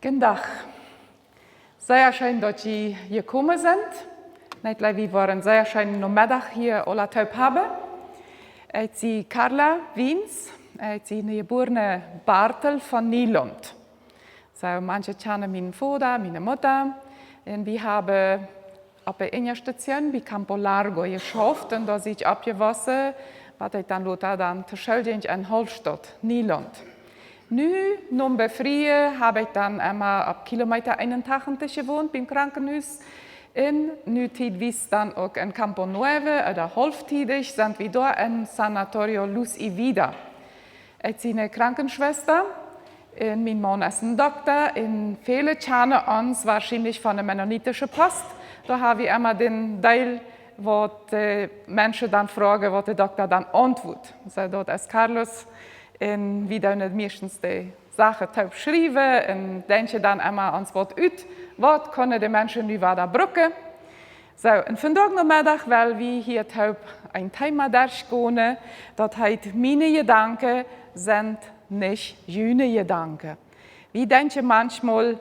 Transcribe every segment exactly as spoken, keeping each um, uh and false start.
Goondach. Sea scheen, daut jie jekomen sent. Ekj jleew, wie woaren sea scheenen Nomeddach hia aula toop haben. Ekj sie Carla Wiens. Ekj sie eene jebuarne Bartel von Nielaunt. Soo, manche kjanen mienen Voda, miene Mutta. Un wie haben opp de Injastation bie Campo Largo jeschauft un doa sie ekj oppjewossen, waut ekj dan lota dan to School jinkj en Hallstatt, Nielaunt. Nu, nom Befrieen, hab ekj dan emma opp Kilometa eenuntachentich jewont, biem Krankenhus. Un nu tietwies dan uk en Campo Nuevo, ooda haulftiedich, sent wie doa em Sanatorio Luz y Vida. Ekj sie eene Krankenschwesta un mien Maun es een Dokta un väle kjanen ons woarschienlich von de Mennonitische Post. Doa haben wie emma dän Deel, waut de Menschen dan froagen, waut de Dokta dan auntwuat. Soo, daut es Carlos un wie doonen meistens de Sachen toop schriewen un denkjen dan emma ons waut ut, waut kjennen de Menschen nu wada brucken. Soo, un vondoag Nomeddach well wie hia toop een Thema derchgonen, daut heet: Miene Jedanken sent nich june Jedanken. Wie denkjen manchmol,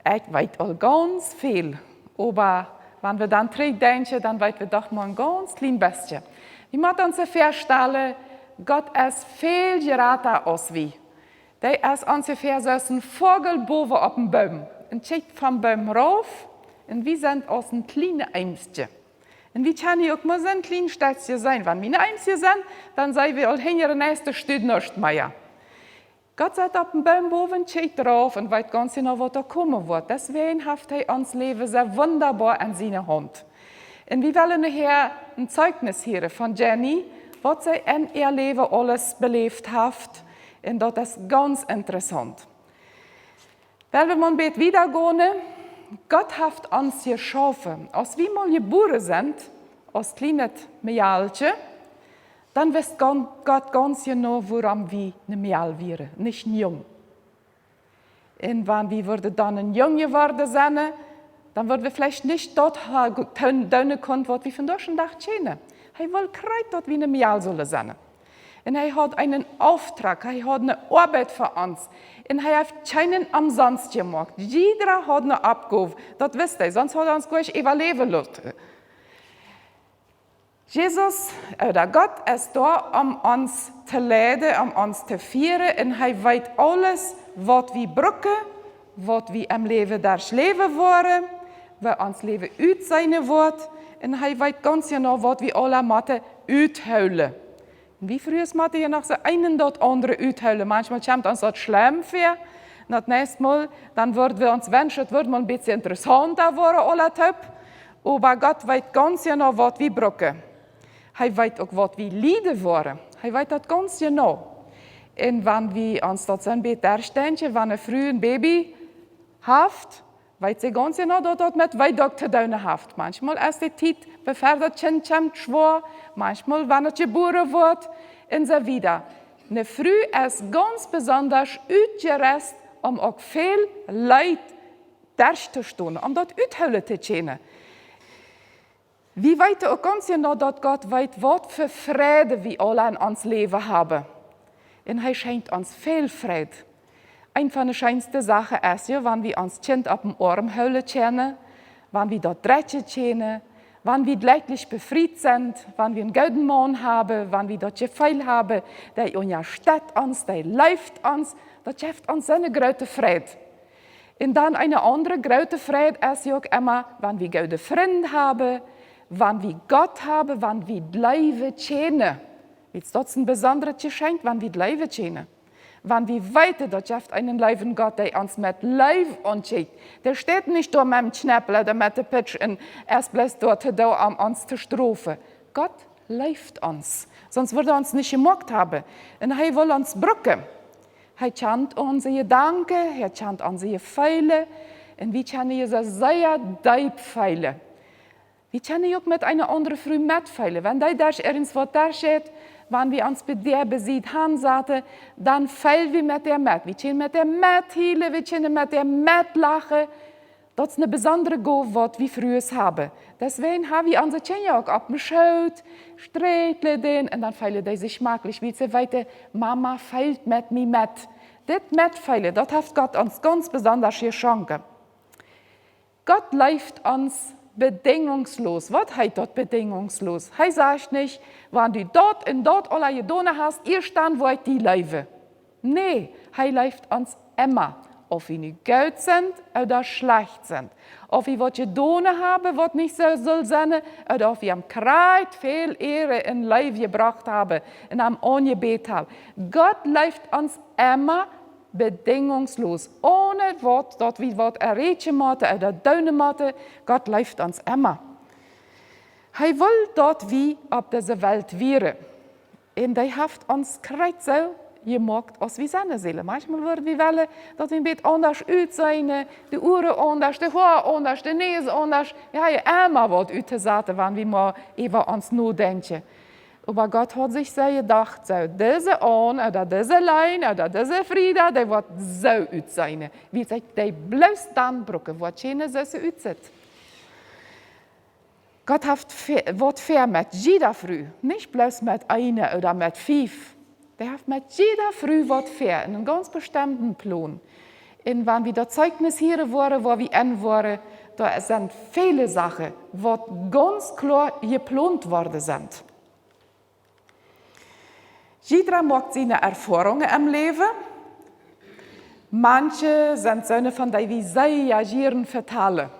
ekj weet aul gaunz väl, oba wan wie dan trigjdenkjen, dan weet wie doch mau een gaunz kjlien bestje. Wie motten ons väastalen, Gott es väl jrata aus wie. Dee es onjefäa soo aus een Voagel bowen opp een Boom. Un kjikjt vom Boom rauf, un wie sent aus een kjlienet Eemskje. Un wie kjennen uk mau soo een kjlien Stekjtje seenen. Wan wie een Eemskje sent, dan sent wie aul hinja de näakjste Stud nuscht mea. Gott sett opp een Boom bowen, kjikjt rauf un weet gaunz jeneiw, waut doa komen woat. Deswäajen haft hee ons Läwen soo wundaboa en siene Haunt. Un wie wellen nohäa een Zeichnis hieren von Jenny, waut see en äa Läwen aules beläft haft. Un daut es gaunz interessaunt. Well wie mau een bät wieda gonen, Gott haft ons jeschaufen. Aus wie mol jebuaren sent, aus kjlienet Mejalkje, dan wist gaun-, Gott gaunz jeneiw, wuarom wie een Mejal wieren, nich een Jung. Un wan wie wudden dan een Jung jeworden sennen, dan wudden wie veleicht nich daut ha-, doonen, doonen kunnen, waut wie vondoag dän Dach kjennen. Hee wull krakjt, daut wie een Mejal sullen sennen. Un hee haud eenen Auftrag, hee haud eene Oabeit fa ons. Un hee haft kjeenen omsonst jemoakt. Jieda haud eene Oppgow, daut wist hee, sonst haud hee ons goanich äwaläwen loten. Jesus, ooda Gott es doa, om ons to leiden, om ons to fieren. Un hee weet aules, waut wie brucken, waut wie em Läwen derchläwen woaren, woo ons Läwen utseenen woat. Un hee weet gaunz jeneiw, waut wie aula motten uthoolen. Un wie Frues motten je noch soo een un daut aundre uthoolen. Manchmol kjemt ons daut schlemm väa. Un daut näakjste Mol, dan wudden wie ons wenschen, daut wudd mau een bät interessaunta woaren, aula toop. Oba Gott weet gaunz jeneiw, waut wie brucken. Hee weet uk, waut wie lieden woaren. Hee weet daut gaunz jeneiw. Un wan wie ons daut soo een bät derchdenkjen, wan eene Fru een Baby haft, weet see gaunz jeneiw, daut daut met Weedoag to doonen haft. Manchmol es de Tiet, bevor daut Kjint kjemt, schwoa, manchmol, wan et jebuaren woat, un soo wieda. Eene Fru es gaunz besonda utjerust, om uk väl Leet derchtostonen, om daut uthoolen to kjennen. Wie weeten uk gaunz jeneiw, daut Gott weet, waut fa Fräd wie aula en ons Läwen haben. Un hee schenkjt ons väl Fräd. Eent von de scheenste Sachen es je, wan wie ons Kjint opp dän Oarm hoolen kjennen, wan wie daut drekjen kjennen, wan wie jlekjlich befriet sent, wan wie eenen gooden Maun haben, wan wie daut Jefeel haben, dee unjastett ons, dee leeft ons, daut jeft ons soone groote Fräd. Un dan eene aundre groote Fräd es je uk emma, wan wie goode Frind haben, wan wie Gott haben, wan wie jleewen kjennen. Wiels daut es een besondret Jeschenkj, wan wie jleewen kjennen. Wan wie weeten, daut jeft eenen leewen Gott, dee ons met Leew aunkjikjt. Dee steit nich doa met dän Kjnepel ooda met de Pitsch un es bloos doa to doonen, om ons to strofen. Gott leeft ons. Sonst wudd hee ons nich jemoakt haben. Un hee well ons brucken. Hee kjant onse Jedanken, hee kjant onse Jefeelen. Un wie kjennen je soo sea deep feelen. Wie kjennen je uk met eene aundre Fru metfeelen. Wan dee derch irjent waut derchjeit, wan wie ons bie dee besied hansaten, dan feel wie met dee met. Wie kjennen met dee methielen, wie kjennen met dee metlachen. Daut es eene besondre Gow, waut wie Frues haben. Deswäajen haben wie onse Kjinja uk opp dän Schoot, sträakjlen dän, un dan feelen dee sikj schmaklich, wiels see weeten, Mama feelt met mie met. Dit Metfeelen, daut haft Gott ons gaunz besondasch jeschonken. Gott leeft ons bedingungslos. Waut heet daut bedingungslos? Hee sajcht nich: "Wan du daut un daut aula jedonen hast, ieescht dan woa ekj die leewen." Nä, hee leeft ons emma, auf wie nu goot sent ooda schlajcht sent, auf wie waut jedonen haben, waut nich soo sull sennen, ooda auf wie am krakjt väl Ea un Leew jebrocht haben un am aunjebät haben. Gott leeft ons emma bedingungslos, onen waut, daut wie waut erreichen motten ooda doonen motten. Gott leeft ons emma. Hee well, daut wie opp dise Welt wieren. Un hee haft ons krakjt soo jemoakt, aus wie sennen sullen. Maunchmol wudden wie wellen, daut wie een bät aundasch utseenen, de Uaren aundasch, de Hoa aundasch, de Näs aundasch. Wie haben emma waut uttosaten, wan wie mau äwa ons nodenkjen. Oba Gott haud sikj soo jedocht, soo, dise Aun ooda dise Leen ooda dise Frieda, dee woat soo utseenen, wiels ekj dee bloos dan brucken, wua kjeene soo utseenen. Gott haft fe-, waut väa met jieda Fru, nich bloos met eene ooda met fief. Dee haft met jieda Fru waut väa, eenen gaunz bestemden Plon. Un wan wie daut Zeichnis hieren woaren, wua wie enwoaren, doa sent väle Sachen, waut gaunz kloa jeplont worden sent. Jiedra moakt siene Erfoarungen em Läwen. Manche sent soone, von dee wie sea jieren vetalen.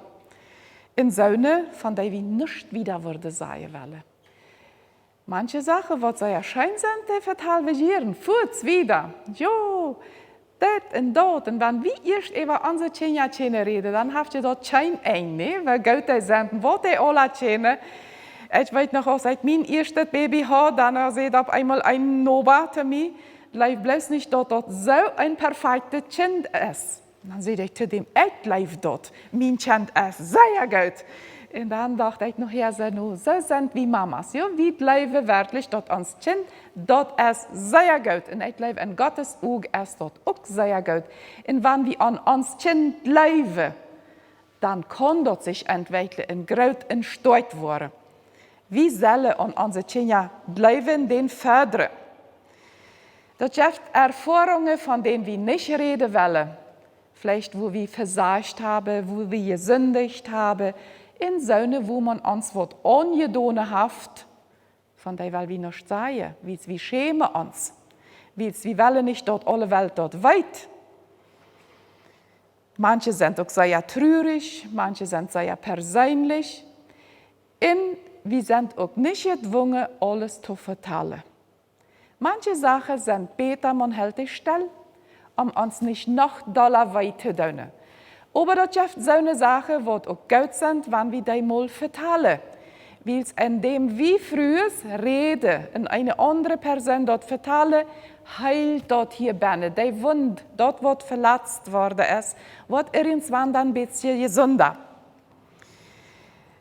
Un soone, von dee wie nuscht wieda wudden sajen wellen. Manche Sachen, waut sea scheen sent, dee vetalen wie jieren fuaz wieda. Jo, dit un daut. Un wan wie ieescht äwa onse Kjinja kjennen räden, dan haft daut kjeen Enj, nä? Woo goot dee sent un waut dee aula kjennen. Ekj weet noch, aus ekj mien ieeschtet Baby haud, dan säd opp eemol een Noba to mie: "Jleew bloos nich, daut daut soo een perfekjtet Kjint es." Dan säd ekj to däm: "Ekj jleew daut. Mien Kjint es sea goot." Un dan docht ekj noch, jo, soo, nu, soo sent wie Mamas. Jo, wie jleewen werkjlich, daut ons Kjint, daut es sea goot. Un ekj jleew, en Gottes Uagen es daut uk sea goot. Un wan wie aun ons Kjint jleewen, dan kaun daut sikj entwekjlen un groot un stoakj woaren. Wie sellen aun onse Kjinja jleewen, dee föddren. Daut jeft Erfoarungen, von dee wie nich räden wellen. Veleicht, wua wie vesajcht haben, wua wie jesindicht haben, un soone, wua maun ons waut aunjedonen haft, von dee well wie nuscht sajen, wiels wie schämen ons, wiels wie wellen nich, daut aule Welt daut weet. Manche sent uk sea trurich, manche sent sea perseenlich. Un wie sent uk nich jedwungen, aules to vetalen. Manche Sachen sent bäta, maun helt dee stell, om ons nich noch dolla wee to doonen. Oba daut jeft soone Sachen, waut uk goot sent, wan wie dee mol vetalen. Wiels endäm wie Frues räden un eene aundre Persoon daut vetalen, heelt daut hia bennen. Dee Wund, daut waut veletzt worden es, woat irjentwan dan een bät jesunda.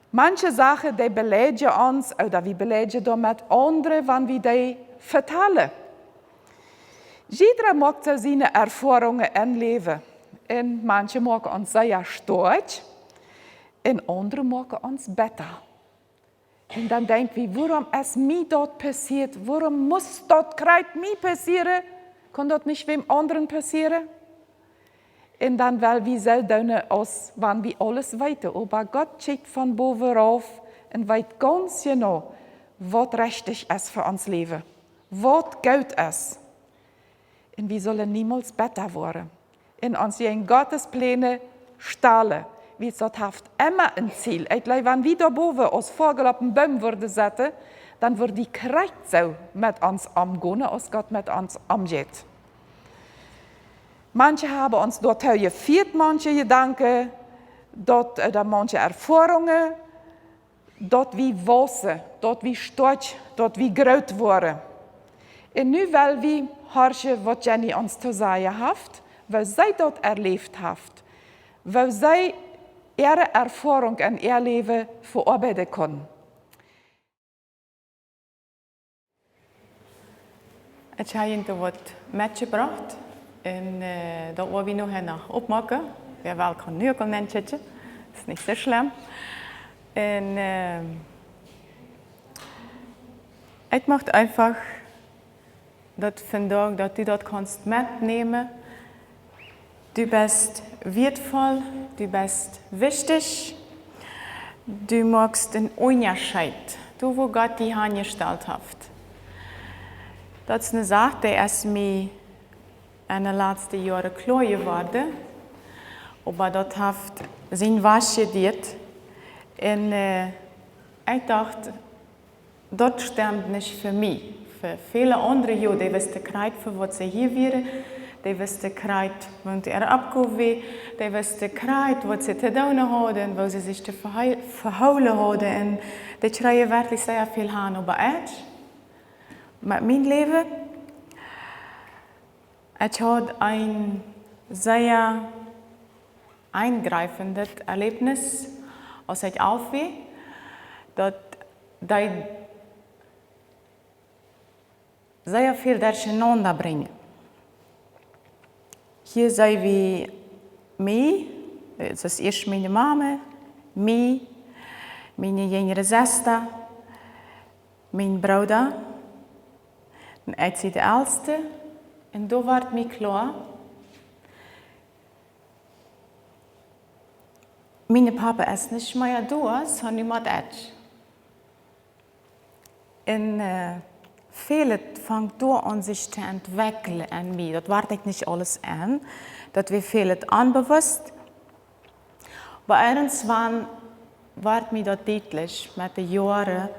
Manche Sachen, dee beleidigen ons, ooda wie beleidigen doamet aundre, wan wie dee vetalen. Jiedra moakt soo siene Erfoarungen em Läwen. Un manche moaken ons sea stoakj, un aundre moaken ons betta. Un dan denkj wie: "Wuarom es mie daut passieet? Wuarom must daut krakjt mie passieren? Kaun daut nich wäm aundren passieren?" Un dan well wie soo doonen, aus wan wie aules weeten. Oba Gott kjikjt von bowen rauf un weet gaunz jeneiw, waut rechtich es fa ons Läwen, waut goot es. Un wie sellen niemols betta woaren un ons jäajen Gottes Pläne stalen, wiels daut haft emma een Ziel. Ekj jleew, wan wie doa bowen aus Voagel opp een Boom wudden setten, dan wudd dee krakjt soo met ons omgonen, aus Gott met ons omjeit. Manche haben ons doatoo jefieet, manche Jedanken, daut, ooda manche Erfoarungen, daut wie waussen, daut wie stoakj, daut wie groot woaren. Un nu well wie horchen, waut Jenny ons to sajen haft, woo see daut erläft haft, woo see äare Erfoarunk en äa Läwen veoabeiden kunn. Ekj hab junt waut metjebrocht un, äh, daut woa wie nu noch oppmoaken. Wäa well, kaun nu uk aul nenkjikjen. Es nich soo schlemm. Un, äh, ekj mucht eefach daut vondoag, daut du daut kaust metnämen Du best wieetvoll, du best wichtich, du moakst een Unjascheet, du, wua Gott die hanjestalt haft. Daut es eene Sach, dee es mie en de latste Joaren kloa jeworden, oba daut haft sienen Wajch jedieet. Un äh, ekj docht, daut stemt nich fa mie. Fa väle aundre, jo, dee wisten krakjt, fa waut see hia wieren. Dee wisten krakjt, waut äare Oppgow wia. Dee wisten krakjt, waut see to doonen hauden, woo see sikj to vehei-, vehoolen hauden. Un dee kjrieejen werkjlich sea väl han, oba ekj, met mien Läwen, ekj haud een sea enjreifendet Erlebnis, aus ekj alf wia, daut deed sea väl derchenaunda brinjen. Hia sent wie, mie, daut es ieescht miene Mame, mie, miene jinjre Sesta, mien Brooda, un ekj sie de elste, un doa wort mie kloa, mien Papa es nich mea doa, soo nu mott ekj. Un äh, väl fangt doa aun sikj to entwekjlen en mie. Daut wort ekj nich aules en. Daut wia väl onbewusst. Oba irjentwan wort mie daut dietlich met de Joaren.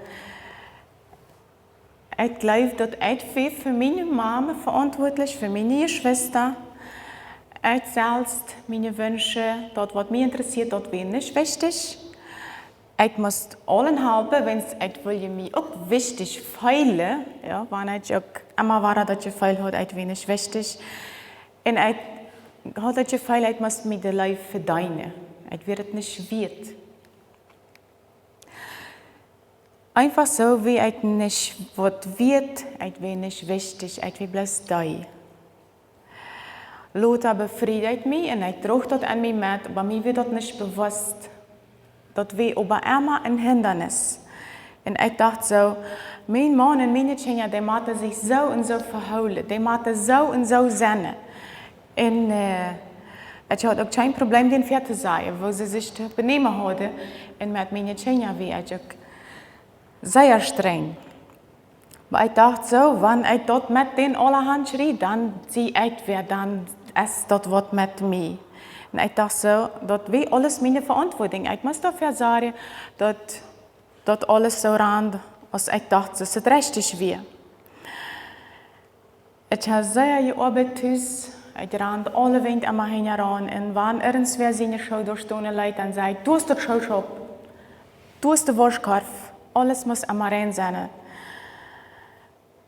Ekj jleew, daut ekj wia fa miene Mame veauntwuatlich, fa miene Jeschwista. Ekj selfst, miene Wünsche, daut waut mie interessieet, daut wia nich wichtich. Ekj must aule halpen, wiels ekj wull mie uk wichtich feelen. Jo, wan ekj uk emma wada daut Jefeel haud, ekj wia nich wichtich. Un ekj haud daut Jefeel, ekj must mie de Leew vedeenen. Ekj wia daut nich wieet. Eenfach soo, wia ekj nich waut wieet, ekj wia nich wichtich, ekj wia bloos dee. Lota befried ekj mie un ekj droag daut en mie met, oba mie wia daut nich bewusst. Daut wia oba emma een Hindanis. Un ekj docht soo, mien Maun un miene Kjinja, dee motten sikj soo un soo vehoolen, dee motten soo un soo sennen. Un äh, ekj haud uk kjeen Problem, dän väatosajen, woo see sikj to benämen hauden. Un met miene Kjinja wia ekj uk sea strenj. Oba ekj docht soo, wan ekj daut met dän aula han kjrie, dan sie ekj wäa, dan es daut waut met mie. Un ekj docht soo, daut wia aules miene Veauntwuatunk. Ekj must doafäa sorjen, daut daut aules soo rand, aus ekj docht, daut et rechtich wia. Ekj hab sea jeoabeit tus, ekj rand aule Wäaj emma hinjaraun. Un wan irjentwäa siene Schoo doa stonen leet, dan säd ekj: "Du hast daut Schooschaup, du hast de Wauschkorf, aules must emma rein sennen."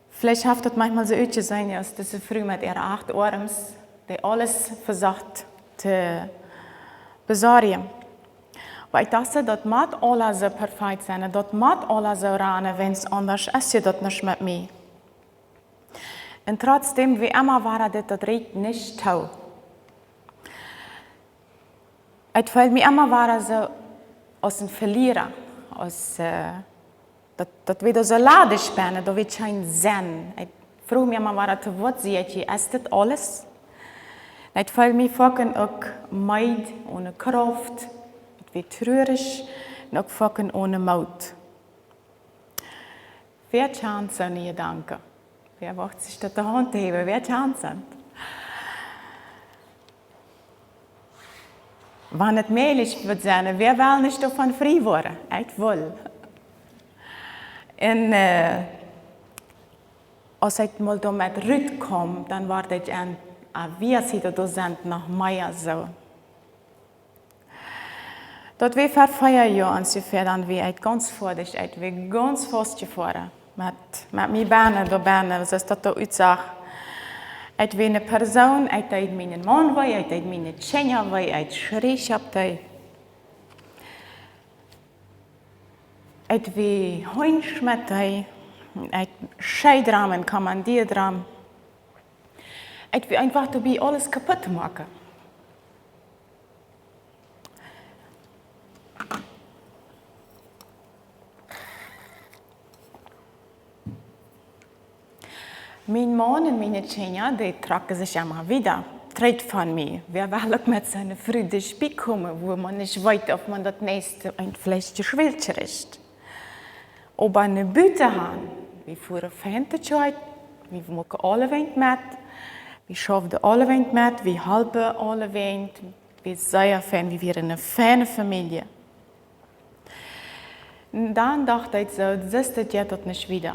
Veleicht haft daut maunchmol soo utjeseenen aus dise Fru met äare acht Oarms, dee aules vesocht to besorjen. Oba ekj docht soo, daut mott aula soo perfekt sennen, daut mott aula soo ranen, wiels aundasch es je daut nich met mie. Un trotzdäm, wia emma wia dit, daut rieekjt nich too. Ekj feeld mie emma wia soo aus een Veliera, aus, äh, daut, daut wia soo ladich bennen, daut wia kjeen Senn. Ekj froag mie emma wia, to waut sie ekj hia, es dit aules? Un ekj feeld mie foaken uk meed, one Krauft, daut wia truarich, un uk foaken one Moot. Wäa kjant soone Jedanken? Wäa woat sikj daut de Haunt häwen? Wäa kjant soont? Wan et mäajlich wudd sennen, wäa well nich doavon frie woaren? Ekj wull. Un, äh, aus ekj mol doamet rutkjeem, dan wort ekj en, ah, wia sie daut doa sent noch mea soo. Daut wia ver vea Joa onjefäa, dan wia ekj gaunz foadich, ekj wia gaunz faustjefoaren met, met mie bennen, doa bennen, soo aus daut doa utsach. Ekj wia eene Persoon, ekj deed mienen Maun wee, ekj deed miene Kjinja wee, ekj schrie opp dee. Ekj wia honsch met dee, ekj schrieech rom un kommandieed rom. Ekj wia eefach doabie, aules kaputt to moaken. Mien Maun un miene Kjinja, dee trocken sikj emma wieda. Treet von mie, wäa well uk met siene Fru doa bie komen, wua maun nich weet, auf maun daut näakjste een Fläschje Schwelt kjricht. Oba ne Bute han, wie fuaren fein to Kjoakj, wie muaken aulewäajen met, wie schauften aulewäajen met, wie holpen aulewäajen, wie sea fein, wie wieren ne feine Famielje. Un dan docht ekj soo, soo jeit daut nich wieda.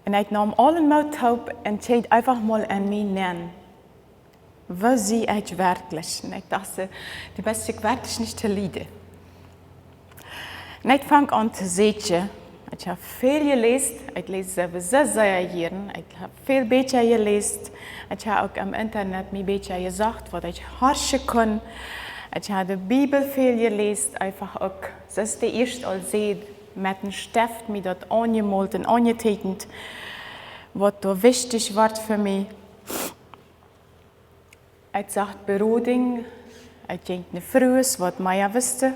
Un ekj neem aul dän Moot opp un kjikjt eefach mol en mie nenn. Woo sie ekj werkjlich? Un ekj docht soo, du best werkjlich nich to lieden. Un ekj funk aun to seenen. Ekj hab väl jeläst. Ekj läs sowieso sea jieren. Ekj hab väl Bieekja jeläst. Ekj hab uk aum Internet mie Bieekja jesocht, waut ekj horchen kunn. Ekj hab de Bibel väl jeläst. Eefach uk, soo aus de ieescht aul säd, met een Steft mie daut aunjemolt un aunjeteekjent, waut doa wichtich wort fa mie. Ekj socht Berodunk, ekj jinkj no Frues, waut mea wisten.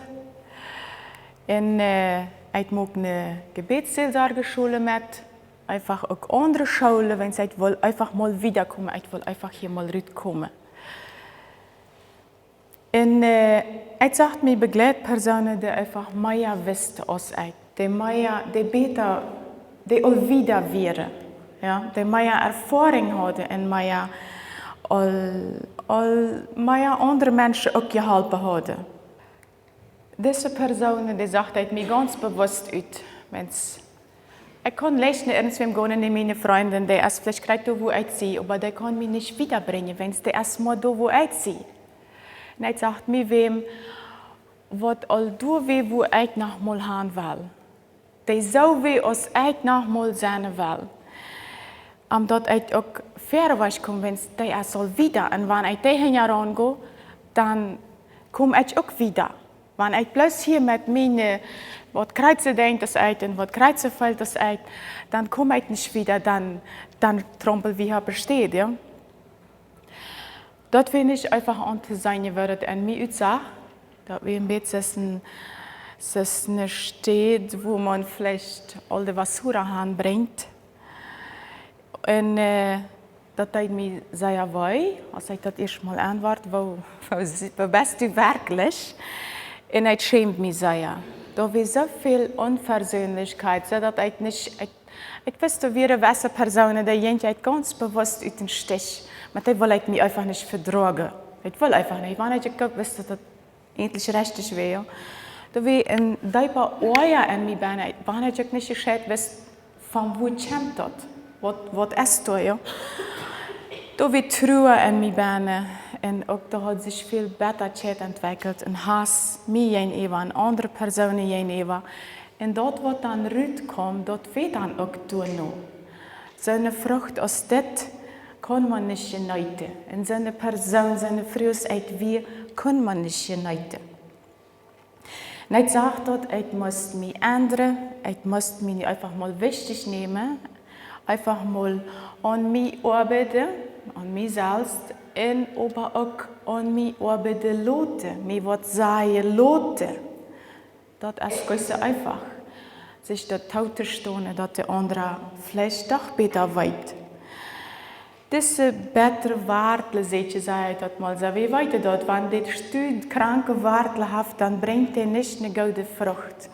Un, äh, ekj muak ne Gebetsseelsorgeschool met, eefach uk aundre Schoolen, wiels ekj wull eefach mol wiedakomen, ekj wull eefach hia mol rutkomen. Un, äh, ekj socht mie Begleitpersonen, dee eefach mea wisten aus ekj, dee mea, dee bäta, dee aul wieda wieren, jo, dee mea Erfoarunk hauden un mea aul, aul mea aundre Menschen uk jeholpen hauden. Dise Persoon, dee socht ekj mie gaunz bewusst ut, wiels ekj kunn leicht no irjentwäm gonen, no miene Frind, dee es veleicht krakjt doa, wua ekj sie, oba dee kaun mie nich wiedabrinjen, wiels dee es mau doa, wua ekj sie. Un ekj socht mie wäm, waut aul doa wia, wua ekj noch mol han well. Dee soo wia, aus ekj noch mol sennen well. Om daut ekj uk wieda wajch kom, wiels dee es aul wieda. Un wan ekj dee hinjaraun go, dan kom ekj uk wieda. Wan ekj bloos hia met miene, waut krakjt soo denkjt aus ekj un waut krakjt soo feelt aus ekj, dan kom ekj nich wieda, dan, dan trompel wie opp de Städ, jo. Daut wia nich eefach aun to seenen, woo daut aun mie utsach. Daut wia een bät soo aus een, soo aus eene Städ, wua maun veleicht aul de Basura hanbrinjt. Un, äh, daut deed mie sea wee, aus ekj daut ieescht mol aunwort, woo, woo, wua best du werkjlich? Un ekj schämd mie sea. Doa wia soo väl Onversöhnlichkeit, soo daut ekj nich, ekj Ekj wist, doa wieren wesse Personen, dee jinkj ekj gaunz bewusst ut dän Stich, oba dee wull ekj mie eefach nich vedroagen. Ekj wull eefach nich, wan ekj uk wist, daut daut eejentlich rajcht wia, jo. Doa wia een deepa Oaja en mie bennen, wan ekj uk nich jescheit wist, von wua kjemt daut? Waut, waut es daut, jo? Doa wia Trua en mie bennen, un uk doa haud sikj väl Bettakjeit entwekjelt, un Haus mie jäajenäwa, un aundre Personen jäajenäwa. Un daut, waut dan rutkjeem, daut wia dan uk doano. Soone Frucht aus dit kunn maun nich jeneeten. Un soone Persoon, soone Fru aus ekj wia, kunn maun nich jeneeten. Un ekj sach daut, ekj must mie endren, ekj must mie eefach mol wichtich nämen, eefach mol aun mie oabeiden, aun mie selfst, un oba uk aun mie oabeiden loten, mie waut sajen loten. Daut es goanich soo eefach, sikj daut tootostonen, daut de aundra veleicht doch bäta weet. Dise bettre Wartlen, saj ekj daut mol soo, wie weeten daut, wan de Stud kranke Wartlen haft, dan brinjt dee nich ne goode Frucht.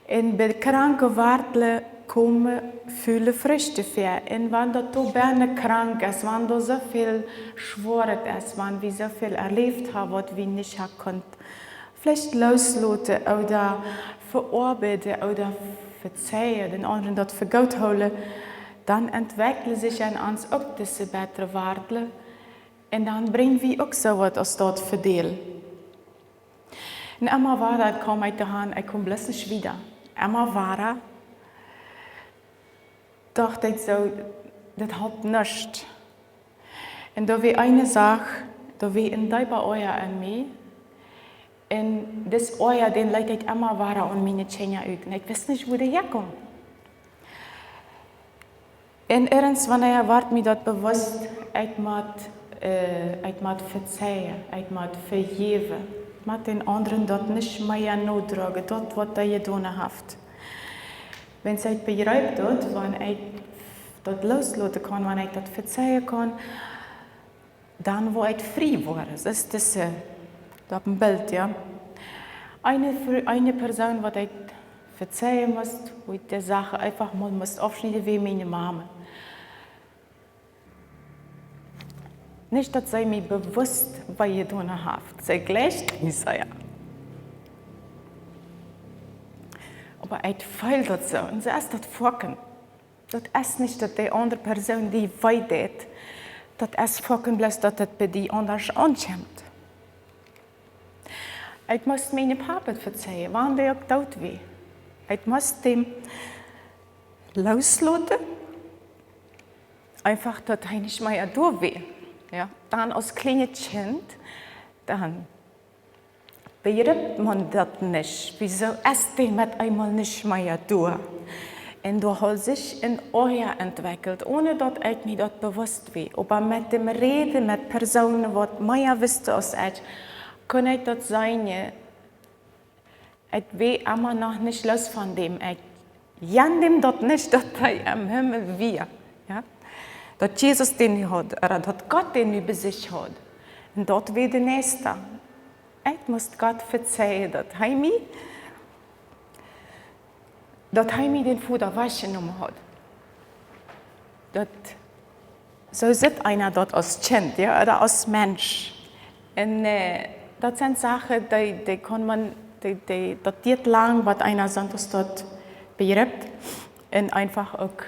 Un bie kranke Wartlen komen fule Fruchten väa. Un wan daut doa bennen krank es, wan doa soo väl Schwoaret es, wan wie soo väl erläft haben, waut wie nich haben kunnen veleicht loosloten ooda veoabeiden ooda vezeien, dän aundren daut fa goot hoolen, dan entwekjlen sikj en ons uk dise bettre Wartlen. Un dan brinj wie uk soo waut aus daut Verdeel. Un emma wada kjeem ekj doahan, ekj kom bloos nich wieda. Emma wada docht ekj soo, daut halpt nuscht. Un doa wia eene Sach, doa wia een deepa Oaja en mie. Un dis Oaja, dän leet ekj emma wada aun miene Kjinja ut. Un ekj wist nich, wua dee häakjeem. Un irjentwanea wort mie daut bewusst, ekj mott, äh, ekj mott vezeien, ekj mott vejäwen. Ekj mott dän aundren daut nich mea nodragen, daut waut hee jedonen haft. Wan ekj bejriep daut, wan ekj daut loosloten kaun, wan ekj daut vezeien kaun, Dan woa ekj frie woaren. Daut es dise, doa opp een Bilt, jo. Eene Fru-, eene Persoon, waut ekj vezeien must, woo ekj de Sach eefach mol must aufschnieden, wia miene Mame. Nich, daut see mie bewusst wee jedonen haft. See jleicht mie sea. Oba ekj feel daut soo. Un soo es daut foaken. Daut es nich, daut de aundre Persoon die wee deit. Daut es foaken bloos, daut daut bie die aundasch aunkjemt. Ekj must mienen Papa vezeien, wan dee uk doot wia. Ekj must däm loosloten. Eefach, daut hee nich mea doa wia. Jo? Dan aus kjlienet Kjint, dan bejript maun daut nich. Wuasoo es dee met eemol nich mea doa? Un doa haud sikj een Oaja entwekjelt, one daut ekj mie daut bewusst wia. Oba met däm Räden met Persoonen, waut mea wisten aus ekj, kunn ekj daut seenen, jo. Ekj wia emma noch nich loos von däm. Ekj jan däm daut nich, daut hee em Himmel wia. Jo? Daut Jesus dän nu haud, ooda daut Gott dän nu bie sikj haud. Un daut wia de Näakjste. Ekj must Gott vezeien, daut hee mie, daut hee mie dän Voda wajchjenomen haud. Daut, soo sitt eena daut aus Kjint, jo, ooda aus Mensch. Un, äh, daut sent Sachen, dee, dee kaun maun, dee, dee, daut diat lang, waut eena soont aus daut bejript un eefach uk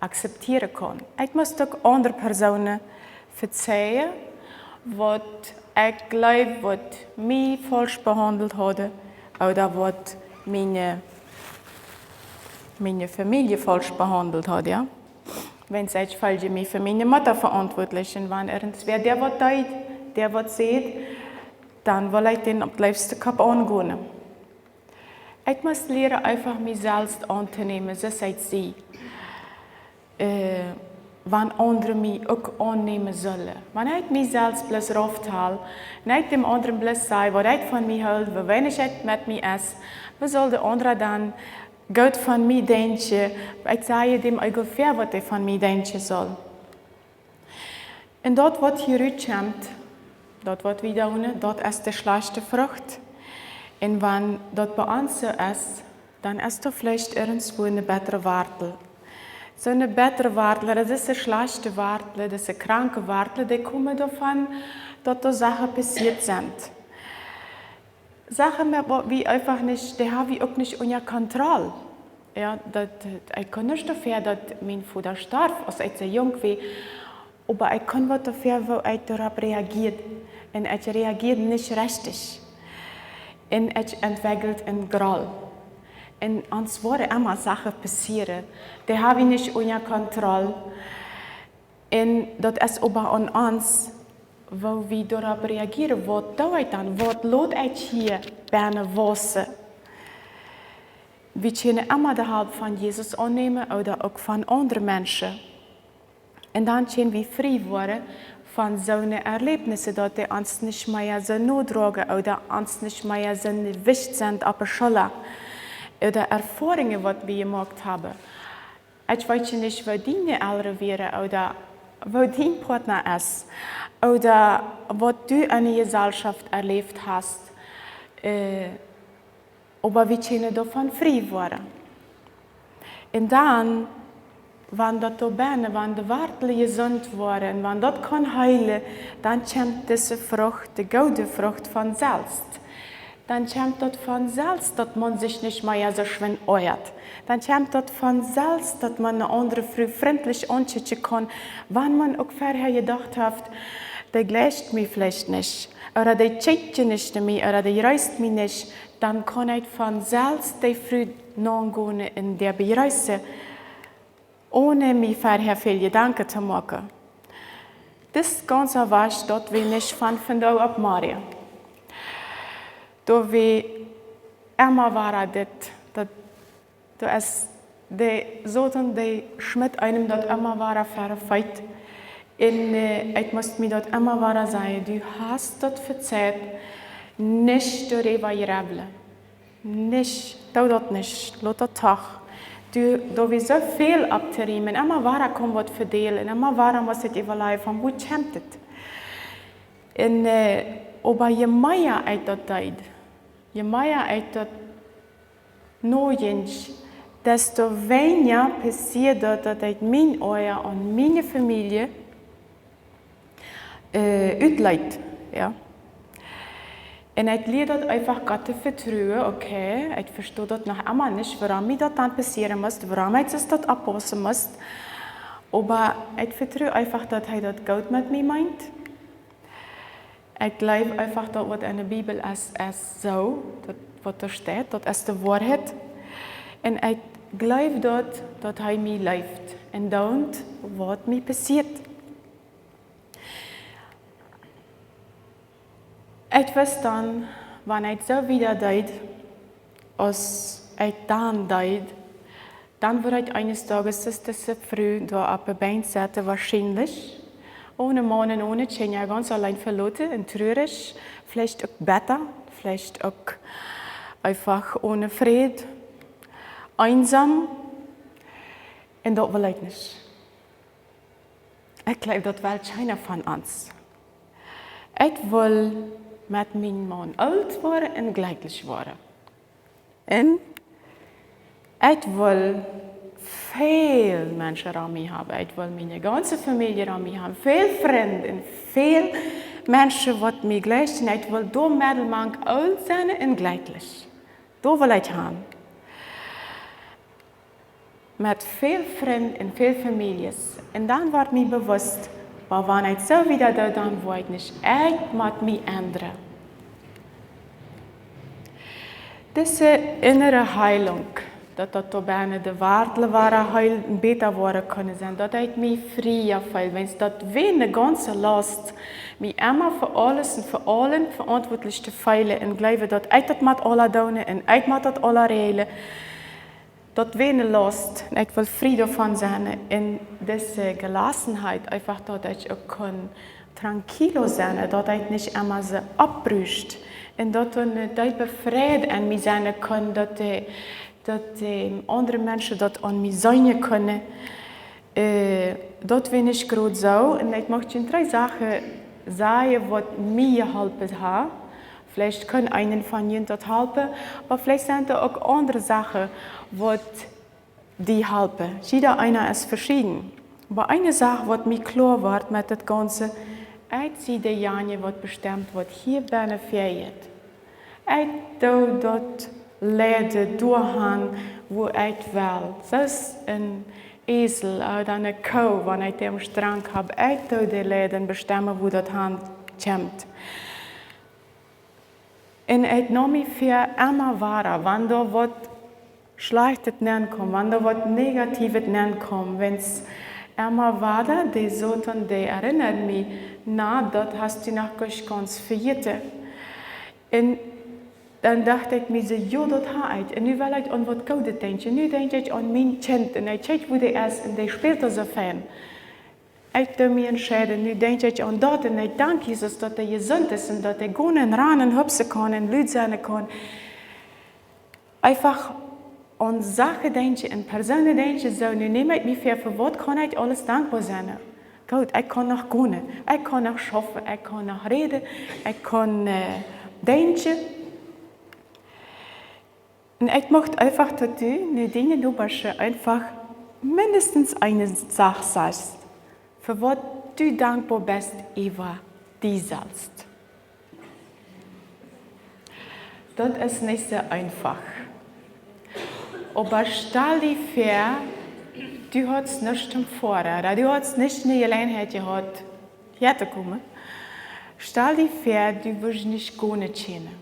akzeptieren kaun. Ekj must uk aundre Persoonen vezeien, waut ekj jleew, waut mie faulsch behaundelt hauden, ooda waut miene, miene Famielje faulsch behaundelt haud, jo. Wan ekj feel mie fa miene Mutta veauntwuatlich, un wan irjentwäa, dee waut deed, dee waut säd, dan well ekj dän opp leefsten Kopp aungonen. Ekj must lieren, eefach mie selfst auntonämen, soo aus ekj sie. Äh, wan aundre mie uk aunnämen sellen. Wan ekj mie selfst bloos rauftal, un ekj däm aundren bloos saj, waut ekj von mie hool, woo weinich ekj met mie es, woo saul de aundra dan goot von mie denkjen? Ekj saj däm eejentlich väa, waut dee von mie denkjen saul. Un daut, waut hia rutkjemt, daut, waut wie doonen, daut es de schlajchte Frucht. Un wan daut bie ons soo es, dan es doa veleicht irjentwua eene bettre Wartel. Soo eene bettre Wartel, daut es dise schlajchte Wartel, dise kranke Wartel, dee komen doavon, daut doa Sachen passieet sent. Sachen, met waut wie eefach nich, dee hab wie uk nich unja Kontroll. Jo, daut, ekj kunn nuscht doafäa, daut mien Voda storf, aus ekj soo junk wia. Oba ekj kunn waut doafäa, woo ekj doaropp reageerd. Un ekj reageerd nich rechtich. Un ekj entwekjeld een Groll. Un ons woaren emma Sachen passieren. Dee hab wie nich unja Kontroll. Un daut es oba aun ons, woo wie doaropp reageeren, waut doo ekj dan, waut lot ekj hia bennen wausen. Wie kjennen emma de Help von Jesus aunnämen ooda uk von aundre Menschen. Un dan kjenn wie frie woaren von soone Erlebnisse, daut dee ons nich mea soo nodroagen ooda ons nich mea soo wichtich sent opp de Schulla. Ooda Erfoarungen, waut wie jemoakt haben. Ekj weet je nich, woo diene Elren wieren ooda woo dien Partner es ooda waut du enne Jesellschaft erläft hast, äh, oba wie kjennen doavon frie woaren. Un dan, wan daut doa bennen, wan de Wartlen jesunt woaren, wan daut kaun heelen, dan kjemt dise Frucht, de goode Frucht, von selfst. Dan kjemt daut von selfst, daut maun sikj nich mea soo schwind oajat. Dan kjemt daut von selfst, daut maun eene aundre Fru frintlich aunkjikjen kaun, wan maun uk verhäa jedocht haft, dee jleicht mie veleicht nich, ooda dee kjikjt nich no mie, ooda dee jreest mie nich, dan kaun ekj von selfst dee Fru nogonen un dee bejreessen, one mie verhäa väl Jedanken to moaken. Dis gaunze Wajch, daut wie nich von vondoag opp morjen. Daut wie emma wada dit, daut, daut es de Soton, dee schmitt eenem daut emma wada ver de Feet. Un, äh, ekj must mie daut emma wada sajen, du hast daut fa Tiet, nich doaräwa jrebblen. Nich, doo daut nich, lot daut doch. Du, doa wia soo väl opptorieemen, emma wada kjemt waut fa däl, un emma wada must ekj äwalajen, von wua kjemt et? Un äh, oba je mea ekj daut deed, je mea ekj daut nojinkj, desto weinja passieed daut, daut ekj mien Oaja aun miene Famielje äh, utleet. Jo. Un ekj lieed daut eefach Gott to vetruen, okay, ekj vesto daut noch emma nich, wuarom mie daut dan passieren must, wuarom ekj daut oppaussen must. Oba ekj vetru eefach, daut hee daut goot met mie meent. Ekj jleew eefach, daut waut enne Bibel es, es soo, daut waut doa steit, daut es de Woarheit. Un ekj jleew daut, daut hee mie leeft un doont, waut mie passieet. Ekj wist dan, wan ekj soo wieda deed, aus ekj dan deed, dan wudd ekj eenes Tages aus dise Fru doa oppe Benkj sitten, woarschienlich. One Maun un one Kjinja, gaunz auleen veloten un truarich, veleicht uk betta, veleicht uk eefach one Fräd, eensom. Un daut well ekj nich. Ekj jleew, daut well kjeena von ons. Ekj well met mienen Maun oolt woaren un jlekjlich woaren. Un ekj well väl Menschen aun mie haben. Ekj well miene gaunze Famielje aun mie haben. Väl Frind un väl Menschen, waut mie jlikjen. Ekj well doa meddelmank oolt sennen un jlekjlich. Doa well ekj han. Met väl Frind un väl Famieljes. Un dan wort mie bewust, oba wan ekj soo wieda doo, dan woa ekj nich, ekj mott mie endren. Dise innere Heilunk, daut daut doa bennen de Wartlen wada heil un bäta woaren kunnen sennen, daut ekj mie frie feel, wiels daut wia eene gaunze Last, mie emma fa aules un fa aulem veauntwuatlich to feelen un jleewen, daut ekj daut mott aules doonen un ekj mott daut aules räajlen. Daut wia eene Last, un ekj well frie doavon sennen. Un dise Gelassenheit, eefach daut ekj uk kunn tranquilo sennen, daut ekj nich emma soo oppbruust. Un daut doa eene deepe Fräd enn mie sennen kunn, daut de, daut de aundre Menschen daut aun mie seenen kunnen. Äh, daut wia nich groot soo. Un ekj mucht junt dree Sachen sajen, waut mie jeholpen haben. Veleicht kaun eena von junt daut halpen, oba veleicht sent doa uk aundre Sachen, waut die halpen. Jieda eena es veschieden. Oba eene Sach, waut mie kloa wort met daut Gaunze, ekj sie dejanje, waut bestemt, waut hia bennen fäajt. Ekj doo daut leiden doahan, wua ekj well. Soo aus een Esel ooda eene Koo, wan ekj dee aum Strank hab, ekj doo dee leiden, bestemmen, wua daut han kjemt. Un ekj neem mie väa emma wada, wan doa waut Schlajchtet nenn kjeem, wan doa waut Negatiewet nenn kjeem, wiels emma wada, de Soton, dee erinnad mie, na, daut hast du noch goanich gaunz vejäten. Un dan docht ekj mie soo, jo, daut hab ekj. Un nu well ekj aun waut Goodet denkjen. Nu denkj ekj aun mien Kjint. Un ekj kjikj, woo dee es. Un dee spält doa soo fein. Ekj doo mie entscheiden, nu denkj ekj aun daut un ekj dank Jesus, daut hee jesunt es un daut hee gonen, ranen, hupsen kaun un lud sennen kaun. Eefach aun Sachen denkjen un Persoonen denkjen, soo, nu neem ekj mie väa, fa waut kaun ekj aules dankboa sennen? Goot, ekj kaun noch gonen, ekj kaun noch schaufen, ekj kaun noch räden, ekj kaun, äh, denkjen. Un ekj mucht eefach, daut du nu diene Nobasch eefach mindestens eene Sach sajchst, fa waut du dankboa best äwa die selfst. Daut es nich soo eefach. Oba stal die väa, du haudst nuscht toom Foaren, ooda du haudst nich ne Jeläajenheit jehaut, häa to komen. Stal die väa, du wurscht nich gonen kjennen.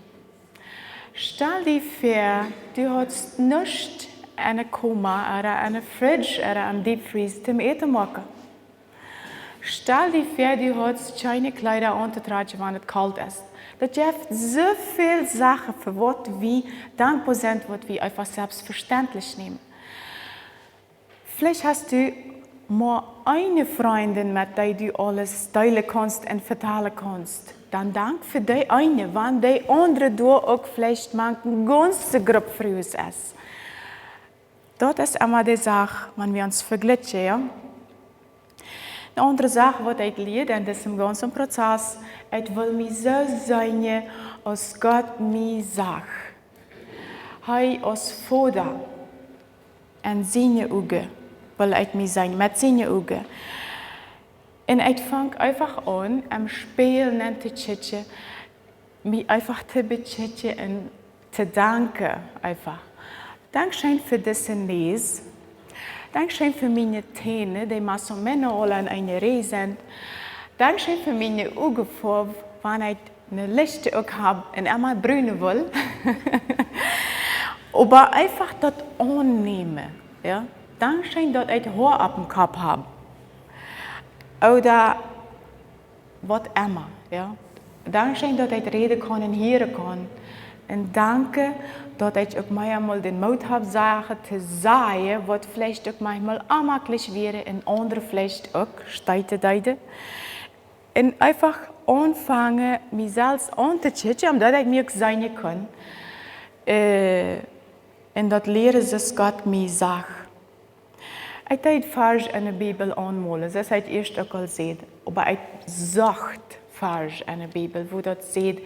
Stal die väa, du haudst nuscht enne Koma, ooda enne Fridge, ooda em Deep Freeze toom Äten moaken. Stal die väa, du haudst kjeene Kjleeda auntotrakjen, wan et kolt es. Daut jeft soo väl Sachen, fa waut wie dankboa sent, waut wie eefach selfstvestentlich nämen. Veleicht hast du mau eene Frindin, met dee du aules deelen kaust un vetalen kaust. Dan dank fa dee eene, wan dee aundre doa uk veleicht mank ne gaunze Grupp Frues es. Daut es emma de Sach, wan wie ons vejlikjen, jo? Eene aundre Sach, waut ekj lieed en disen gaunzen Prozess, ekj wull mie soo seenen aus Gott mie sach. Hee aus Voda, en siene Uagen wull ekj mie seenen, met siene Uagen. Un ekj funk eefach aun, em Spieejel nenn to kjikjen, mie eefach to bekjikjen un to danken, eefach. Dankscheen fa dise Näs. Dankscheen fa miene Täne, dee más o menos aula en eene Rieej sent. Dankscheen fa miene Uagenfoaw, wan ekj ne lichte uk hab un emma brune wull. Oba eefach daut aunnämen, jo. Dankscheen, daut ekj Hoa oppem Kopp hab. Ooda waut emma, jo. Dankscheen, daut ekj räden kaun un hieren kaun. Un danke, daut ekj uk mau emol dän Moot hab, Sachen to sajen, waut veleicht uk mau emol onjemaklich wieren un aundre veleicht uk steeten deeden. Un eefach aunfangen, mie selfst auntokjikjen, omdaut ekj mie uk seenen kunn. Äh, un daut lieren, soo aus Gott mie sach. Ekj deed Varsch en de Bibel aunmolen, soo aus ekj ieescht uk aul säd, oba ekj socht Varsch en de Bibel, wua daut sajcht,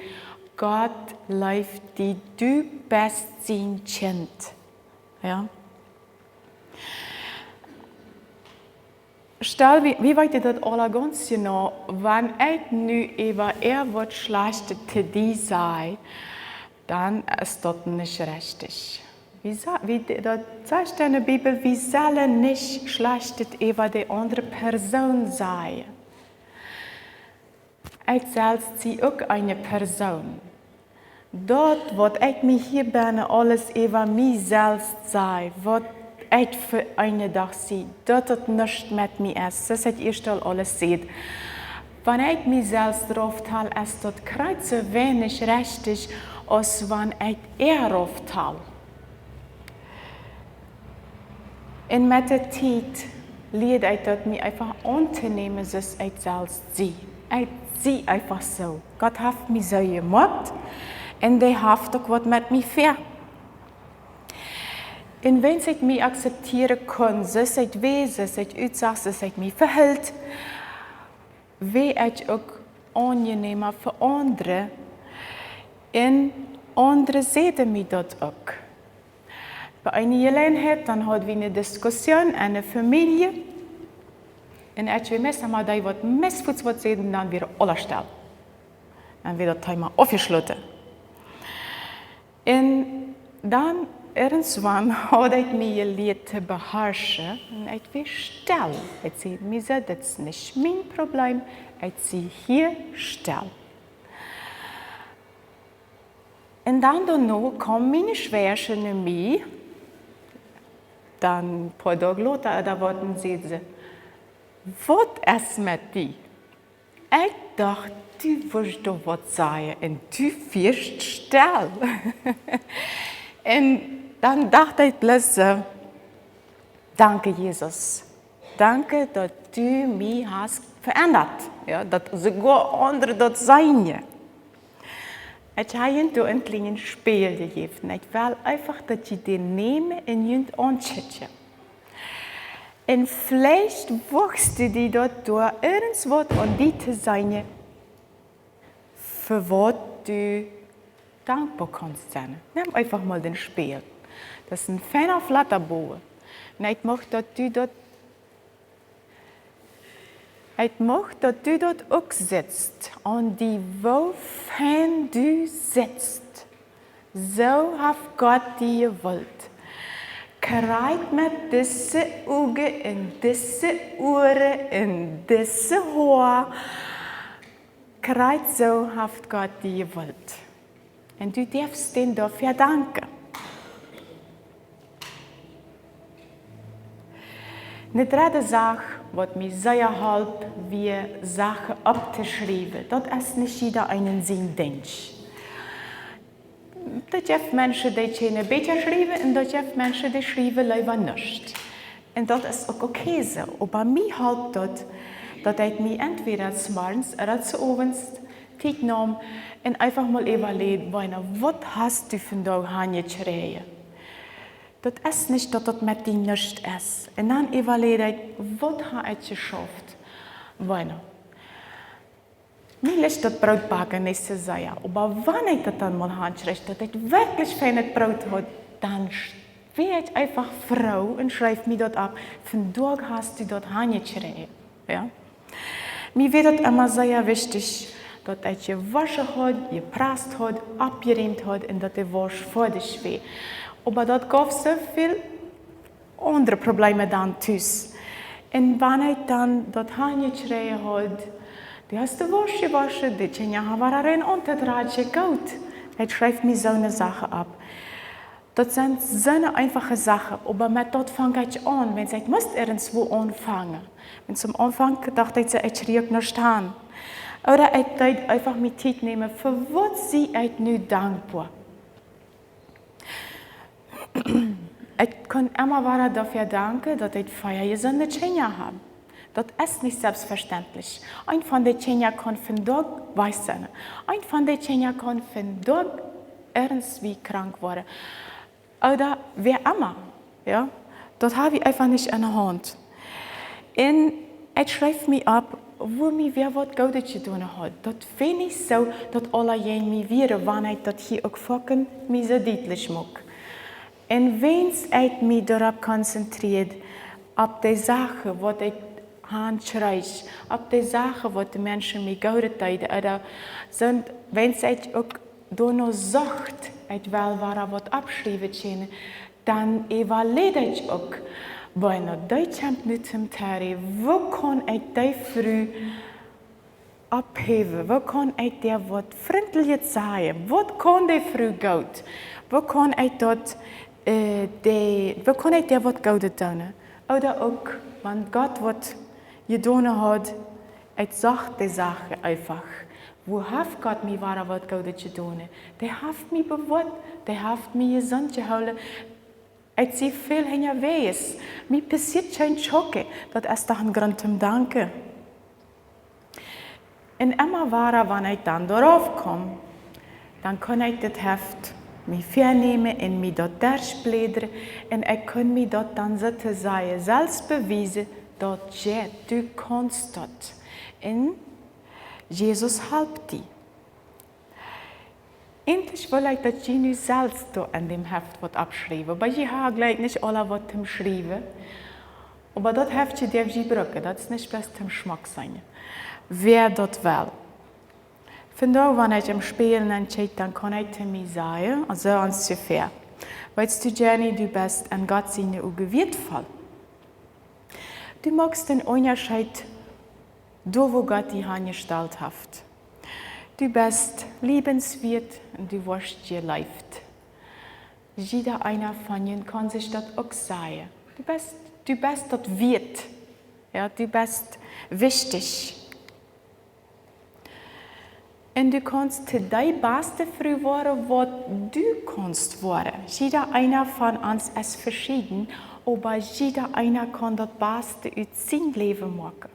Gott leeft die, du best sien Kjint. Jo? Stal, wie, wie weeten daut aula gaunz jeneiw, wan ekj nu äwa irjent waut Schlajchtet to die saj, dan es daut nich rajcht. Wie sa-, wie de-, daut sajcht en de Bibel, wie sellen nich Schlajchtet äwa de aundre Persoon sajen. Ekj selfst sie uk eene Persoon. Daut, waut ekj mie hia bennen aules äwa mie selfst saj, waut ekj fa eenen Dach sie, daut daut nuscht met mie es, soo aus ekj ieescht aul aules säd. Wan ekj mie selfst rauftal, es daut krakjt soo weinich rajcht, aus wan ekj äa rauftal. Un met de Tiet lieed ekj daut, mie eefach auntonämen, soo aus ekj selfst sie. Ekj sie eefach soo. Gott haft mie soo jemoakt un dee haft uk waut met mie väa. Un wan ekj mie akzeptieren kunn, soo aus ekj wia, soo aus ekj utsach, soo aus ekj mie vehilt, wia ekj uk aunjenäma fa aundre. Un aundre säden mie daut uk. Bie eene Jeläajenheit, dan haud wie eene Diskussion en de Famielje. Un ekj wia meist emma dee, waut meist fuaz waut säd, un dan wia aules stell. Dan wia daut Thema aufjeschloten. Un dan irjentwan haud ekj mie jelieet to beharschen. Un ekj wia stell. Ekj säd mie soo, daut es nich mien Problem. Ekj sie hia stell. Un dan doano kjeem miene Schwäajasche no mie. Dan poa Doag lota, doa wort, un säd see: "Waut es met die? Ekj docht, du wurscht doch waut sajen un du wieescht stell." Un dan docht ekj bloos soo: "Danke, Jesus. Danke, daut du mie hast veendat." Jo, daut soogoa aundre daut seenen. Ekj hab junt doa een kjlienen Spieejel jejäft. Ekj well eefach, daut jie dän nämen un junt aunkjikjen. Un veleicht wurscht du die daut doa irjentwaut aun die to seenen, fa waut du dankboa kaust sennen. Nemm eefach mol dän Spieejel. Daut es een feina Flatterbua. Un ekj mucht, daut du daut, ekj mucht, daut du daut uk sitst, aun die, woo fein du sitst. Soo haft Gott die jewullt. Krakjt met dise Uagen un dise Uaren un dise Hoa. Krakjt soo haft Gott die jewullt. Un du darfst dän doafäa danken. Eene dredde Sach, waut mie sea holp, wia Sachen opptoschriewen. Daut es nich jieda eenen sien Dinkj. Daut jeft Menschen, dee kjennen bäta schriewen, un daut jeft Menschen, dee schriewen leewa nuscht. Un daut es uk okay soo. Oba mie holp daut, daut ekj mie entwäda 's Morjens ooda 's Owents Tiet neem un eefach mol äwaleid: "Woo, waut hast du vondoag hanjekjräajen?" Daut es nich, daut daut met die nuscht es. Un dan äwaleid ekj: "Waut hab ekj jeschauft? Bueno, mie licht daut Brootbacken nich soo sea, oba wan ekj daut dan mol hankjrieech, daut ekj werkjlich feinet Broot haud, dan sch-, wia ekj eefach froo un schreef mie daut opp: Vondoag hast du daut hankjrieejen. Jo? Mie wia daut emma sea wichtich, daut ekj jewoschen haud, jeprasst haud, oppjerieemt haud un daut de Wausch foadich wia. Oba daut jeef soo väl aundre Probleme dan tus. Un wan ekj dan daut hankjrieejen haud, du hast de Wausch jewoschen, de Kjinja haben wada rein un daut rajcht goot. Ekj schreef mie soone Sachen opp. Daut sent soone eenfache Sachen, oba met daut funk ekj aun, wan ekj must irjentwua aunfangen. Un toom Aunfank docht ekj soo, ekj kjrie nuscht han. Ooda ekj deed eefach mie Tiet nämen, fa waut sie ekj nu dankboa? Ekj kunn emma wada doafäa danken, daut ekj vea jesunde Kjinja hab. Daut es nich selfstvestentlich. Eent von de Kjinja kaun vondoag wajch sennen. Eent von de Kjinja kaun vondoag irjentwua krank woaren. Ooda wäa emma. Jo? Daut hab ekj eefach nich aun de Haunt. Un ekj schreef mie opp, wua mie wäa waut Goodet jedonen haud. Daut wia nich soo, daut aule jäajen mie wieren, wan ekj daut hia uk foaken mie soo dietlich muak. Un wan ekj mie doaropp konzentrieed, opp de Sachen, waut ekj hankjrieech, opp de Sachen, waut de Menschen mie Goodet deeden, ooda sent, wan ekj uk doano socht, ekj well wada waut oppschriewen kjennen, dan äwaleid ekj uk: Bueno, dee kjemt nu toom Terry, woo kaun ekj dee Fru opphäwen? Woo kaun ekj dee waut Frintlichet sajen? Waut kaun dee Fru goot? Woo kaun ekj daut, äh, dee, woo kaun ekj dee waut Goodet doonen? Ooda uk, wan Gott waut jedonen haud, ekj socht de Sachen eefach. Wua haft Gott mie wada waut Goodet jedonen? Dee haft mie bewoat, dee haft mie jesunt jehoolen. Ekj sie väl hinjawäajes. Mie passieet kjeen Schock. Daut es doch een Grunt toom danken. Un emma wada, wan ekj dan doaropp kjeem, dan kunn ekj daut Heft mie väanämen un mie daut derchbläden. Un ekj kunn mie daut dan soo to sajen selfst bewiesen, daut jo, du kaust daut. Un Jesus halpt die. Eejentlich well ekj, daut jie nu selfst doa en däm Heft waut oppschriewen. Oba jie haben jlikj nich aula waut toom schriewen. Oba daut Heftje derw jie brucken, daut es nich bloos toom schmock sennen. Wäa daut well. Vondoag, wan ekj em Spieejel nenn kjikj, dan kaun ekj to mie sajen, aulsoo onjefäa: Weetst du, Jenny, du best en Gott siene Uagen wieetvoll. Du moakst een Unjascheet doa, wua Gott die hanjestalt haft. Du best liebenswieet un du woascht jeleeft. Jieda eena von junt kaun sikj daut uk sajen. Du best, du best daut wieet. Jo, du best wichtich. Un du kaust to dee baste Fru woaren, waut du kaust woaren. Jieda eena von ons es veschieden, oba jieda eena kaun daut baste ut sien Läwen moaken.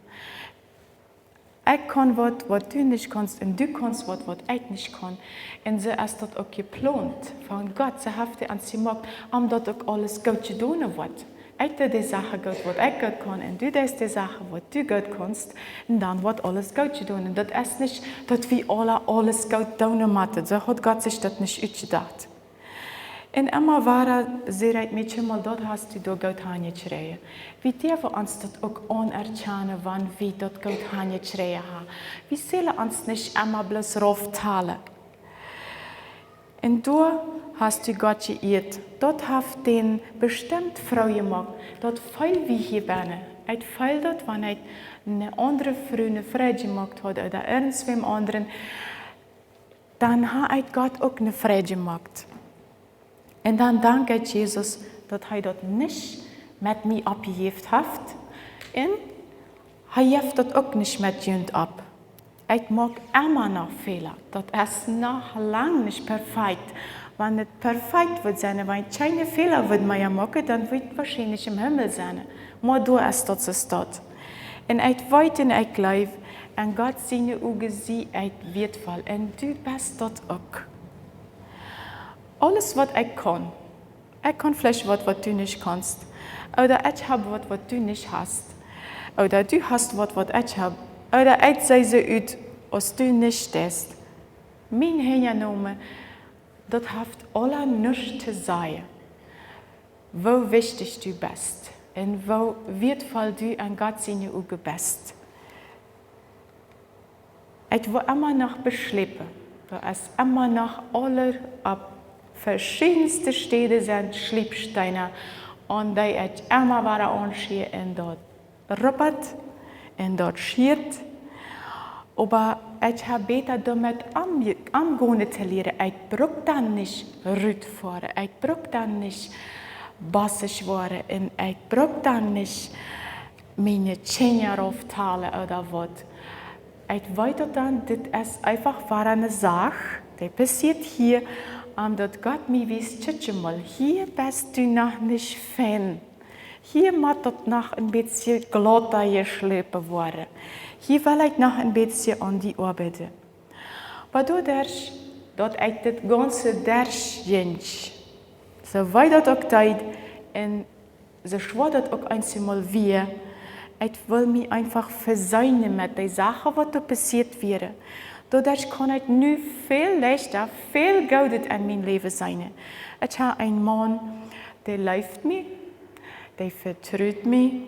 Ekj kaun waut, waut du nich kaust, un du kaust waut, waut ekj nich kaun. Un soo es daut uk jeplont von Gott. Soo haft hee ons jemoakt, om daut uk aules goot jedonen woat. Ekj doo de Sachen goot, waut ekj goot kaun, un du deist de Sachen, waut du goot kaust, un dan woat aules goot jedonen. Un daut es nich, daut wie aula aules goot doonen motten. Soo haft Gott sikj daut nich utjedocht. Un emma wada säd ekj mie: Kjikj mol, daut hast du doa goot hanjekjräajen. Wie derwen ons daut uk aunerkjanen, wan wie daut goot hanjekjräajen haben. Wie sellen ons nich emma bloos rauftalen. Un doa hast du Gott jeieet. Daut haft dän bestemt froo jemoakt, daut feeld wie hia bennen. Ekj feeld daut, wan ekj eene aundre Fru eene Freid jemoakt haud ooda irjentwäm aundren, dan haud ekj Gott uk eene Freid jemoakt. Un dan dank ekj Jesus, daut hee daut nich met mie oppjejäft haft. Un hee jeft daut uk nich met junt opp. Ekj moak emma noch Fäla. Daut es noch lang nich perfekt. Wan daut perfekt wudd sennen, wan ekj kjeene Fäla wudd mea moaken, dan wudd ekj woarschienlich em Himmel sennen. Oba doa es daut soo staut. Un ekj weet un ekj jleew, en Gott siene Uagen sie ekj wieetvoll. Un du best daut uk. Aules, waut ekj kaun. Ekj kaun veleicht waut, waut du nich kaust. Ooda ekj hab waut, waut du nich hast. Ooda du hast waut, waut ekj hab. Ooda ekj see soo ut aus du nich deist. Mien Henjanomen, daut haft aula nuscht to sajen, woo wichtich du best un woo wieetvoll du en Gott siene Uagen best. Ekj woa emma noch beschläpen. Doa es emma noch aule opp veschiedenste Städen sent Schliepsteena, aun dee ekj emma wada aunschia un daut ruppat un daut schiat. Oba ekj hab bäta doamet omje-, omgonen to lieren. Ekj bruck dan nich rutfoaren. Ekj bruck dan nich bossich woaren. Un ekj bruck dan nich miene Kjinja rauftalen ooda waut. Ekj weet daut dan, dit es eefach wada ne Sach, dee passieet hia, omdaut Gott mie wiest: Kjikj mol, hia best du noch nich fein. Hia mott daut noch een bät glatta jeschlopen woaren. Hia well ekj noch een bät aun die oabeiden. Oba doaderch, daut ekj dit gaunze derchjinkj, soo wee daut uk deed, un soo schwoa daut uk eenjemol wia, ekj wull mie eefach veseenen met dee Sachen, waut doa passieet wieren. Doaderch kaun ekj nu väl leichta, väl Goodet en mien Läwen seenen. Ekj hab eenen Maun, dee leeft mie, dee vetrut mie.